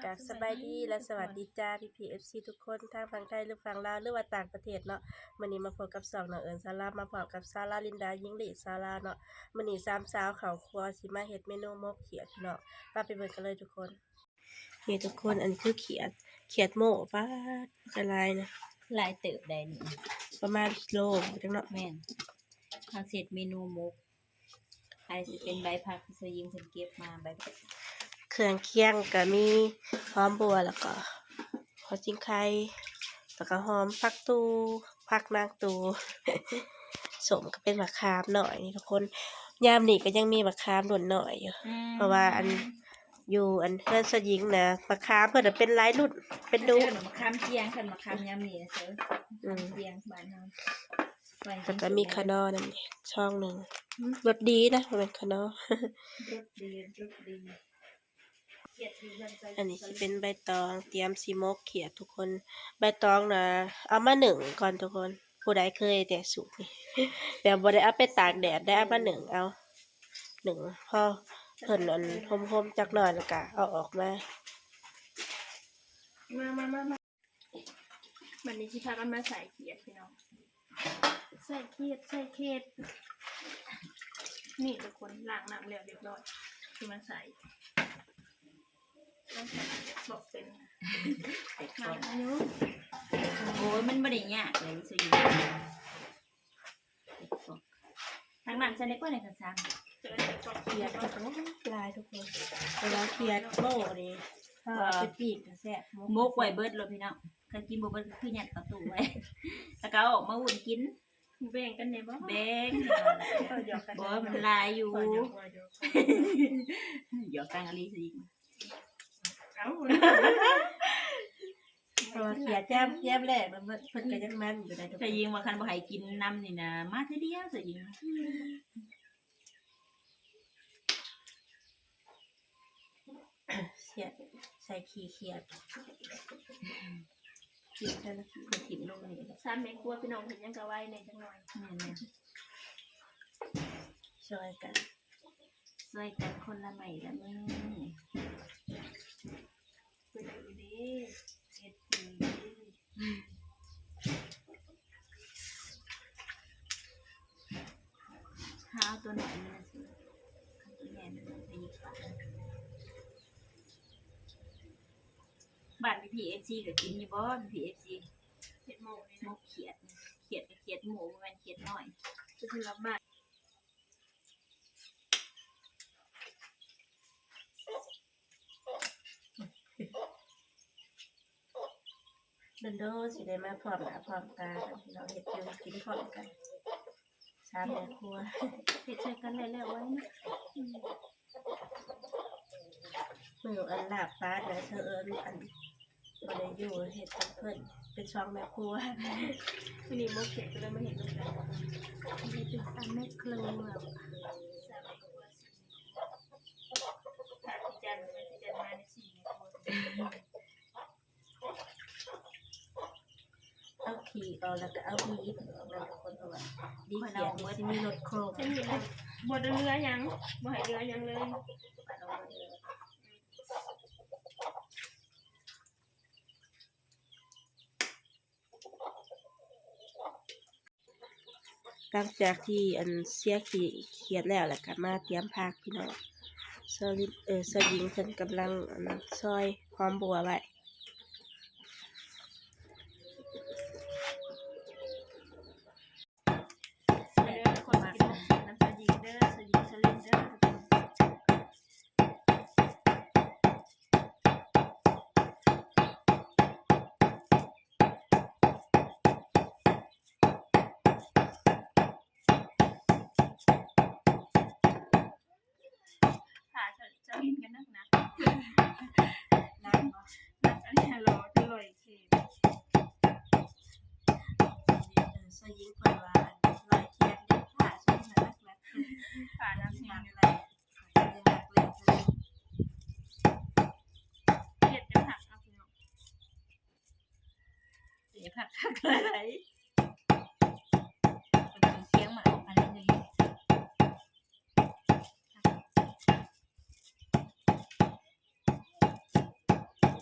ກາບສະບາຍດີ ແລະ ສະຫວັດດີຈ້າ ພີ່ໆ ເອັຟຊີ ທຸກຄົນ ທັງຝັ່ງໄທ ຫຼື ຝັ່ງລາວ ຫຼືວ່າຕ່າງປະເທດເນາະ. ມື້ນີ້ມາພົບກັບຊ່ອງນ້ອງເອີນສາລາ ມາພ້ອມກັບສາລາລິນດາ ຍິງລີສາລາເນາະ. ມື້ນີ້ສາມສາວເຂົ້າຄົວຊິມາເຮັດເມນູໝົກຂຽດເນາະ. ມາໄປເບິ່ງກັນເລີຍທຸກຄົນ. ນີ້ທຸກຄົນ ອັນນີ້ຄືຂຽດ ຂຽດໂມ້ ປາດ ບັກຫຼາຍນະ ຫຼາຍເຕີບໄດ໋ນີ້ ປະມານໂລຈັ່ງເນາະ. ແມ່ນ ເຮົາເຮັດເມນູໝົກ ອັນນີ້ຊິເປັນໃບຜັກທີ່ຊາວຍິງເພິ່ນເກັບມາ ໃບ ເຄື່ອງຄຽງກະມີຫອມບົ່ວ ແລ້ວກໍຫົວຊິງໄຄ ແລ້ວກໍຫອມ ຜັກຕູ່ ຜັກນາງຕູ່ ສົ້ມກໍເປັນໝາກຂາມນ້ອຍນີ້ທຸກຄົນ. ຍາມນີ້ກໍຍັງມີໝາກຂາມລຸ້ນນ້ອຍຢູ່ ອືມ ເພາະວ່າອັນ ຢູ່ອັນເຮືອນຊາວຍິງນະ ໝາກຂາມເພິ່ນນະເປັນຫຼາຍລຸ້ນ ເປັນດຸ ເອີ້ນໝາກຂາມຈຽງ ຄັນໝາກຂາມຍາມນີ້ນະເຊີ ອືມ ຈຽງບ້ານເຮົາ. ແລ້ວກໍມີຂະໜໍ່ນຳນີ້ ຊ່ອງໜຶ່ງ ອືມ ລົດດີນະ ບໍ່ແມ່ນຂະໜໍ່ ລົດດີ ລົດດີ. ອັນນີ້ຊິເປັນໃບຕອງ ຕຽມຊິໝົກຂຽດທຸກຄົນ. ໃບຕອງນະ ເອົາມາໜຶ້ງກ່ອນທຸກຄົນ. ຜູ້ໃດເຄີຍແດ່ສູດນີ້ ແບບບໍ່ໄດ້ເອົາໄປຕາກແດດ ໄດ້ເອົາມາໜຶ້ງເອົາ ໜຶ້ງພໍເພິ່ນອັນຫົມໆຈັກໜ້ອຍ ແລ້ວກະເອົາອອກມາ. ມາ ມາ ມາ ມາ ບັດນີ້ຊິພາກັນມາໃສ່ຂຽດພີ່ນ້ອງ ໃສ່ຂຽດ ໃສ່ຂຽດ. ນີ້ທຸກຄົນ ລ້າງນ້ຳແລ້ວຮຽບຮ້ອຍ ຊິມາໃສ່ ບອກເປັນ ເປັດກອກ ໂອ້ຍ ມັນບໍ່ໄດ້ຍາກເລີຍ ທາງນັ້ນໃສ່ໄດ້ກວ່າໃນກະຊາງ ຂຽດ ໂອ້ຍ ຫຼາຍທຸກຄົນ. ເວລາຂຽດໂມ້ນີ້ ເອີ ເອົາໄປປີ້ງກະແຊບ ໝົກໄວ້ເບິດໂລດພີ່ນ້ອງ. ຄັນກິນບໍ່ເບິດກໍຄືຍັດເຂົ້າຕູ້ໄວ້ ແລ້ວກໍເອົາອອກມາອຸ່ນກິນ. ແບ່ງກັນແດ່ບໍ່? ແບ່ງ ບໍ່ ມັນຫຼາຍຢູ່ ຢອກກັນອີ່ຫຼີຊິ. ເອົາ ເພາະວ່າຂຽດແຈມ ແຈມແລກມັນ ເພິ່ນກໍຍັງມັນຢູ່ໄດ໋. ຊາວຍິງວ່າຄັນບໍ່ໃຫ້ກິນນຳນີ້ນະ ມາເທື່ອດຽວຊາວຍິງ. ຂຽດ ໃສ່ຂີ້ຂຽດ ກິນແຕ່ລະຂີ້ກໍຖິ້ມລົງນີ້. ສາມແມ່ຄົວພີ່ນ້ອງ ເຮັດຫຍັງກໍໄວແດ່ຈັກໜ້ອຍ. ແມ່ນໆ ຊ່ວຍກັນ ຊ່ວຍກັນຄົນລະໄມ້ລະມື. ເຮັດເອງເດ້ ເຮັດເອງເດ້. ຫາເອົາຕົວນ້ອຍມານະ ຕົວໃຫຍ່ມັນໄປຍິບປາກ. ບ້ານພີ່ໆ ເອັຟຊີ ກໍກິນຢູ່ບໍ່ ພີ່ໆ ເອັຟຊີ? ເຮັດໝົກນີ້ນະ ໝົກຂຽດ ຂຽດກໍຂຽດໝູ ບໍ່ແມ່ນຂຽດນ້ອຍ ຄືລະບາດ. ດົນໆ ຊິໄດ້ມາພ້ອມໜ້າພ້ອມຕາກັນ ພີ່ນ້ອງ ເຮັດຢູ່ເຮັດກິນພ້ອມກັນ ສາມແມ່ຄົວ ເຮັດຊ່ວຍກັນແລ້ວໆ ໄວເນາະ. ອືມ ມື້ອັນລາບປານະ ສະເອີນອັນ ບໍ່ໄດ້ຢູ່ ເຮັດກັບເພິ່ນ ເປັນສອງແມ່ຄົວ. ມື້ນີ້ໝົກຂຽດກໍເລີຍມາເຮັດນຳກັນ ເຮັດເປັນສາມແມ່ຄົວ ສາມແມ່ຄົວ ພີ່ຈັນ ພີ່ຈັນມາໃນສີ່ແມ່ຄົວ. ເອົາຂີ້ອອກ ແລ້ວກໍເອົາບີບອອກນຳທຸກຄົນ ເພາະວ່າບີບຂຽດນີ້ຊິມີລົດໂຄມ ອັນນີ້ແຫຼະ ບໍ່ໄດ້ເຫຼືອຫຍັງ ບໍ່ໃຫ້ເຫຼືອຫຍັງເລີຍ. ຫຼັງຈາກທີ່ອັນເສຍຂີ້ຂຽດແລ້ວ ແລ້ວກໍມາຕຽມຜັກພີ່ນ້ອງ. ຊາວລິ ເອີ ຊາວຍິງເພິ່ນກຳລັງອັນນັ້ນ ຊອຍຫອມບົ່ວໄວ້. ມາເດີທຸກຄົນ ມາກິນໝົກຂຽດນຳຊາວຍິງເດີ ຊາວຍິງ ຊາວລິນເດີທຸກຄົນ. ຖ້າເຈົ້າ ເຈົ້າເຫັນກັນນັກນະ ນັກບໍ່? ນັກ ອັນນີ້ລໍ ຈະລອຍແຂນ ເອີ ຊາວຍິງເພິ່ນວ່າລອຍແຂນເດ້ ຖ້າຊຸມນະ ນັກນະ ຖ້ານັກແຮງ ເຮັດຈັ່ງຄັກເນາະພີ່ນ້ອງ. ຢ່າພັກຄັກຫຼາຍ ເປັນເສຍງມັນອອກອັນນີ້. ເອີ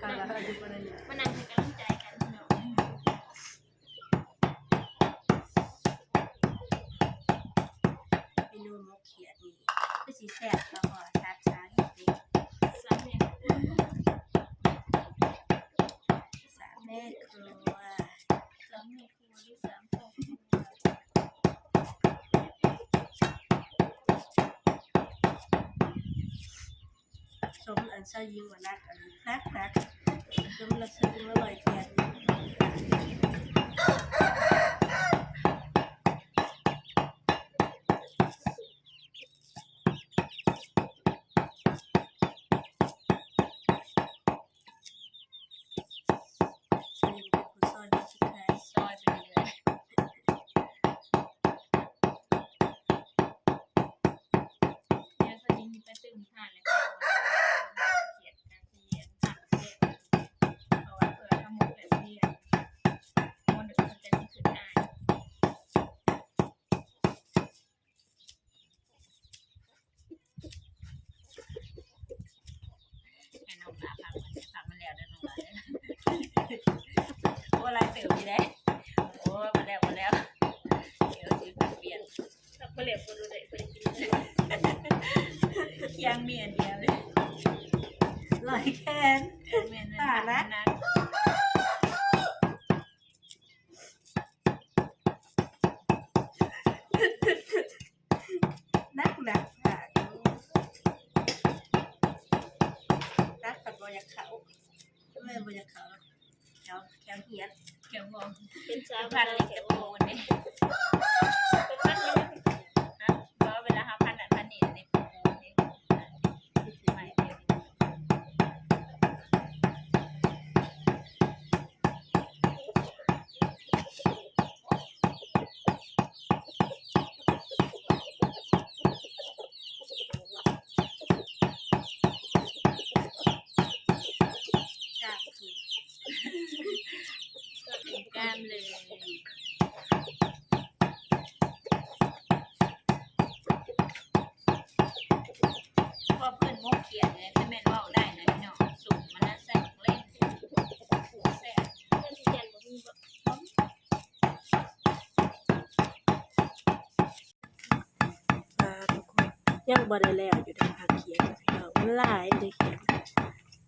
ກະລະຢູ່ບໍ່ໄດ້ ມານັ່ງໃຫ້ກຳລັງໃຈກັນເນາະ. ເມນູໝົກຂຽດນີ້ຄືຊິແຊບ ແລ້ວກໍຊາດຊາດ ສາມແມ່ຄົວ ສາມແມ່ຄົວ ສາມແມ່ຄົວ ຫຼື ສາມຄອບຄົວ. ສົມອັນຊາວຍິງວ່າໜັກ ອັນໜັກໆ ສົມລະຊາວຍິງລະຮ້ອຍແປດ. ຊາວຍິງເປັນຜູ້ຊອຍ ເຮົາຊິຂາຍ ຊອຍໄປເລື້ອຍໆ. ແມ່ນ ເພິ່ນຍິງໄປຕື່ມທານແລ້ວ ເຂົາວ່າເພິ່ນທຳໝົດແບບນີ້ ມັນກໍຊິຂຶ້ນງ່າຍ. ໃຫ້ນ້ອງຫຼ້າພັກ ພັກມັນແລ້ວເດີນ້ອງຫຼ້າເດີ. ໂອ້ ຫຼາຍເຕີບຢູ່ເດ້. ໂອ້ ພໍແລ້ວ ພໍແລ້ວ ດຽວຊິພັກປ່ຽນ. ຖ້າບໍ່ແລ້ວບໍ່ໄດ້ ບໍ່ໄດ້ກິນ ຄຽງມີອັນດຽວເລີຍ ລອຍແຂນ ແມ່ນໆ ຕານະ ໜັກ ໜັກ ໜັກ ໜັກ ໜັກ ຄັນບໍ່ຢາກເຂົ້າ ແມ່ນບໍ່ຢາກເຂົ້າ. ແຖວ ແຖວຮຽນ ແຖວຫ້ອງ ເປັນສາວ ພັນເຫຼັກຕະປູນີ້ ເປັນພັນຫຍັງ? ຮະ ບໍ່ ເວລາເຮົາພັນນັ້ນພັນນີ້ ເຫຼັກຕະປູນີ້ ກ້າມຂຶ້ນ ກ້າມເລີຍ. ພວກເພິ່ນໝົກຂຽດນີ້ ແຕ່ແມ່ນເວົ້າໄດ້ນະພີ່ນ້ອງ ສົມມັນນະ ໃສ່ໝາກເລັ່ງ ແຊບ. ເພິ່ນຊິຈັນບໍ່ມີບໍ່? ອ່າ ທຸກຄົນ ຍັງບໍ່ໄດ້ແລ້ວຢູ່ເດ້ ຜັກຂຽດ ພີ່ນ້ອງ ມັນຫຼາຍເດ້ຂຽດ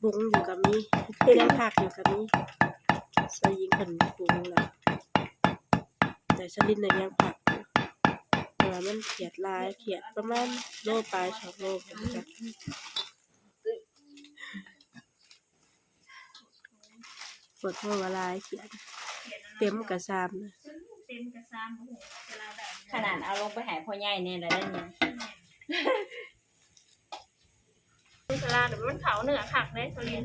ປຸງຢູ່ກໍມີ ຍັງຜັກຢູ່ກໍມີ. ຊາວຍິງເພິ່ນປຸງແລ້ວ ແຕ່ຊາວລິນນະຍັງຜັກຢູ່ ເພາະວ່າມັນຂຽດຫຼາຍ ຂຽດປະມານໂລປາຍ ສອງໂລພຸ້ນຈັກ. ປວດຫົວຫຼາຍ ຂຽດ ເຕັມກະຊາມນະ ເຕັມກະຊາມ. ໂອ້ໂຫ ຂະໜາດເອົາລົງໄປໃຫ້ພໍ່ໃຫຍ່ແດ່ລະໄດ້ນີ້ ສະລາດມັນເຂົ້າເນື້ອຄັກເດ້ ສະລິນ.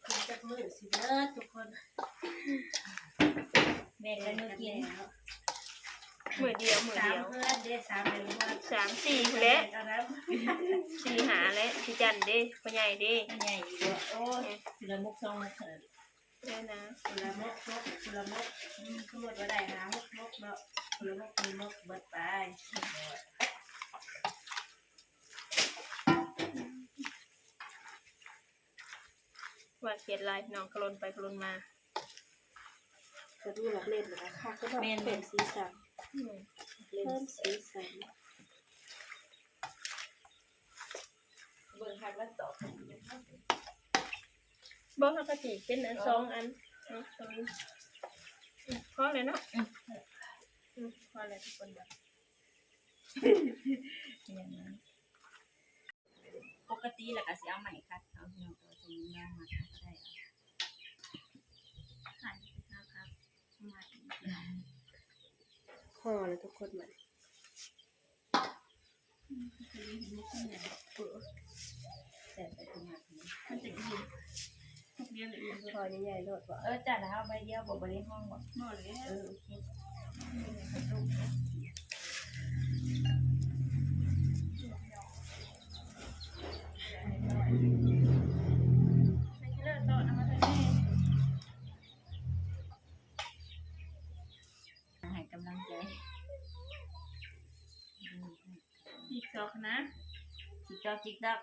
ກິນຈັກມື້ຊິເບິດທຸກຄົນ ແບ່ງກັນມື້ກິນ ມື້ດຽວ ມື້ດຽວ ສາມເຮືອນເດ້ ສາມເຮືອນ ສາມສີ່ພຸ້ນແຫຼະ ສີ່ຫ້າແຫຼະ ຊິຈັນເດ້ ພໍ່ໃຫຍ່ເດ້ ພໍ່ໃຫຍ່ອີກເນາະ. ໂອ້ຍ ຜູ້ລະໝົກສອງໝົກເທົ່ານັ້ນ ເດີນະ ຜູ້ລະໝົກ ໝົກ ຜູ້ລະໝົກ ອືມ ສົມມຸດວ່າໄດ້ຫ້າຫົກໝົກເນາະ ຜູ້ລະໝົກ ໝົກ ໝົກ ເບິດໄປ. ວ່າຂຽດຫຼາຍພີ່ນ້ອງ ກະຫຼົ່ນໄປກະຫຼົ່ນມາ ກະດູແລ້ວເຫຼັ້ນແລ້ວກະຄັກເນາະ ແມ່ນ ເປັນສີສັນ ອືມ ເປັນສີສັນ. ເບິ່ງຄັກແລ້ວຕອກ ບໍ່ ເຮົາກະຈີກເປັນອັນ ອໍ ສອງອັນເນາະ ອືມ ພໍແລ້ວເນາະ ອືມ ພໍແລ້ວທຸກຄົນ ເປັນຫຍັງນະ. ປົກກະຕິແລ້ວກໍຊິເອົາໄມ້ຂັດເອົາ ພີ່ນ້ອງ ແຕ່ວ່າສົມມຸດວ່າມັກເຮົາກໍໄດ້ເອົາ ຂັດໄປຊະຄັບ ພໍແລ້ວທຸກຄົນ ບັດນີ້ ແຊບໄປຄືມັກ ມັນຈະອີ່ມ ທຸກດຽວລະອີ່ມ ພໍໃຫຍ່ໆໂລດບໍ? ເອີ ຈານລະເອົາໃບດຽວບໍ? ບໍ່ໄດ້ຫ້ອງບໍ? ບໍ່ແລ້ວ ເອີ ໂອເຄ ໃຫ້ກຳລັງໃຈ ຈິກຈອກນະ ຈິກຈອກ ຈິກຈອກ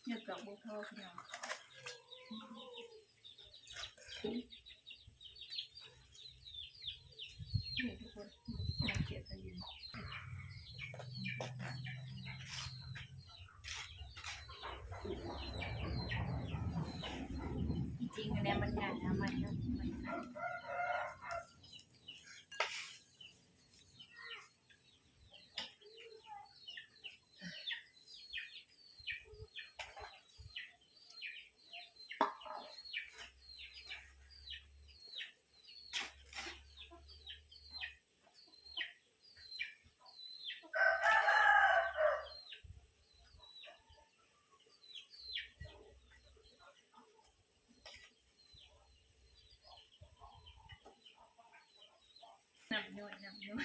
ຍັງຈອກບໍ່ພໍ ພີ່ນ້ອງ ນີ້ທຸກຄົນ ມັນຂຽດກັນຢູ່ ຈິງໆ ແນວມັນງ່າຍນະ ມັນ ມັນ ນ້ຳຍ້ອຍ ນ້ຳຍ້ອຍ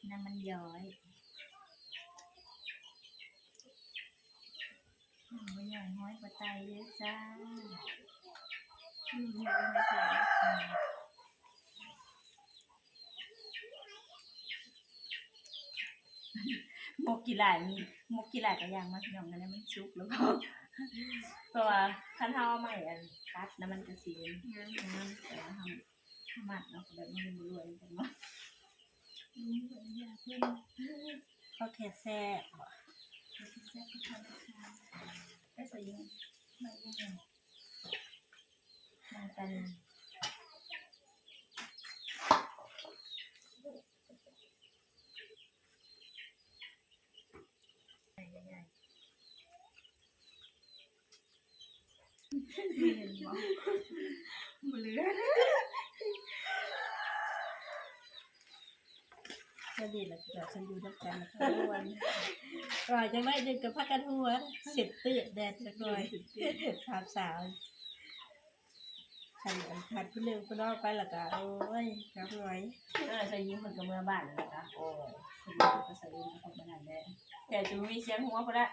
ນ້ຳມັນຍ້ອຍ ນ້ຳມັນຍ້ອຍ ຫ້ອຍບໍ່ໄຕເດີ້ຈ້າ ອືມ ໝົກກີ່ຫຼາຍ ໝົກກີ່ຫຼາຍກໍຢ່າງມາ ພີ່ນ້ອງ ອັນນັ້ນມັນສຸກແລ້ວກໍ ເພາະວ່າຄັນເຮົາເອົາໄມ້ອັນຕັດນະ ມັນກໍຊິງາມ ແຕ່ວ່າເຮົາ ເຮົາມັດເນາະ ແບບມັນບໍ່ລວຍກັນເນາະ ອືມ ເພາະແຄ່ແຊບບໍ? ແຊບຄືກັນນະຄະ ໄປໃສ່ຢູ່ ໄປຢູ່ ນຳກັນ ແມ່ນບໍ່? ບໍ່ເຫຼືອ ກໍດີລະ ເຈົ້າ ຄັນຢູ່ນຳກັນ ເຂົາມ່ວນ ວ່າຈັ່ງໃດຈັ່ງກໍພາກັນຫົວ ເສັດຕື້ແດ່ຈັກໜ່ອຍ ສາມສາວ. ຄັນ ຄັນຜູ້ໜຶ່ງຜູ້ນ້ອງໄປແລ້ວກະ ໂອ້ຍ ກັບຫງອຍ ເອີ ຊາຍຍິງເພິ່ນກໍເມືອບ້ານແລ້ວກະ ໂອ້ຍ ເພິ່ນກໍໄປຊາຍຍິງກັບພວກນັ້ນແຫຼະ ແຕ່ຈະມີສຽງຫົວພຸ້ນລະ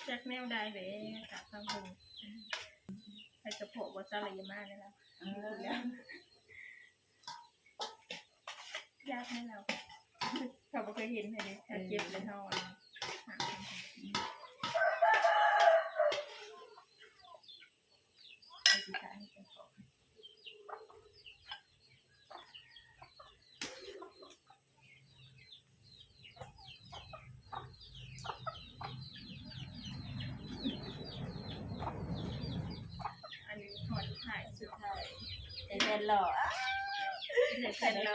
ຈັກແນວໃດແຫຼະ ກະຟັງເພິ່ນ ໃຜກະເພາະບໍ່ຊະລະຢ່າມາແລ້ວ ເອີ ຢາກໃຫ້ລາວ ເຂົາບໍ່ເຄີຍເຫັນໃຫ້ເດ້ ຖ້າເຈັບແລ້ວເຮົາ ອັນ ຫາ ອັນນີ້ຮອດທ້າຍສຸດທ້າຍ ໄດ້ແຟນຫຼໍ່ ໄດ້ແຟນຫຼໍ່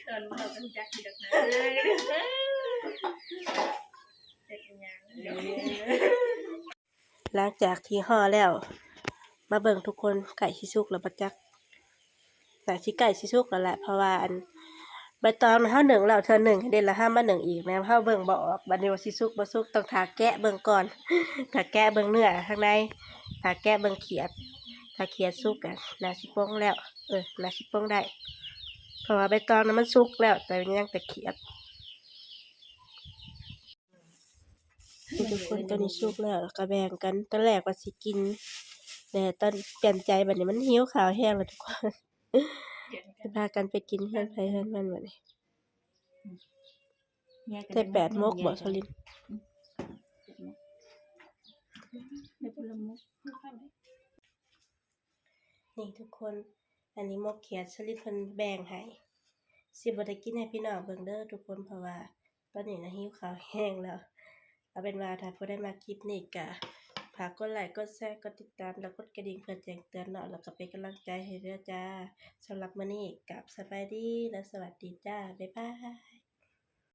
ຕອນເວົ້າກັນຈັກຢູ່ດອກນະ ຈັກອີ່ຫຍັງ ເອີ. ຫຼັງຈາກທີ່ຫໍ່ແລ້ວ ມາເບິ່ງທຸກຄົນ ໃກ້ຊິສຸກແລ້ວບໍ່ຈັກ ໜ້າຊິໃກ້ຊິສຸກແລ້ວແຫຼະ ເພາະວ່າ ອັນ ໃບຕອງເຮົາໜຶ້ງແລ້ວເທື່ອໜຶ່ງເດ້ ແລ້ວເຮົາມາໜຶ້ງອີກ ແລ້ວເຮົາເບິ່ງບໍ່ອອກ ບັດນີ້ວ່າຊິສຸກບໍ່ສຸກ ຕ້ອງຖ້າແກະເບິ່ງກ່ອນ ຖ້າແກະເບິ່ງເນື້ອທາງໃນ ຖ້າແກະເບິ່ງຂຽດ ຖ້າຂຽດສຸກກໍໜ້າຊິປົງແລ້ວ ເອີ ໜ້າຊິປົງໄດ້ ເພາະວ່າໃບຕອງນະມັນສຸກແລ້ວ ແຕ່ຍັງແຕ່ຂຽດ. ນີ້ທຸກຄົນ ຕອນນີ້ສຸກແລ້ວ ແລ້ວກໍແບ່ງກັນ ຕອນແລກວ່າຊິກິນ ແຕ່ຕອນປ່ຽນໃຈ ບັດນີ້ມັນຫິວເຂົ້າແຮງແລ້ວທຸກຄົນ ຊິພາກັນໄປກິນເຮືອນໃຜເຮືອນມັນບັດນີ້ ແຕ່ແປດໂມງບໍ ສະລິນ? ນີ້ທຸກຄົນ ອັນນີ້ໝົກຂຽດ ສະລິນເພິ່ນແບ່ງໃຫ້ ຊິບໍ່ໄດ້ກິນໃຫ້ພີ່ນ້ອງເບິ່ງເດີທຸກຄົນ ເພາະວ່າຕອນນີ້ນະຫິວເຂົ້າແຮງແລ້ວ ເອົາເປັນວ່າຖ້າຜູ້ໃດມັກຄລິບນີ້ກະ ຝາກກົດໄລ ກົດແຊ ກົດຕິດຕາມ ແລະ ກົດກະດິ່ງເພື່ອແຈ້ງເຕືອນເນາະ ແລ້ວກໍເປັນກຳລັງໃຈໃຫ້ເດີ້ຈ້າ. ສຳລັບມື້ນີ້ ກາບສະບາຍດີ ແລະ ສະຫວັດດີຈ້າ. ບາຍບາຍ.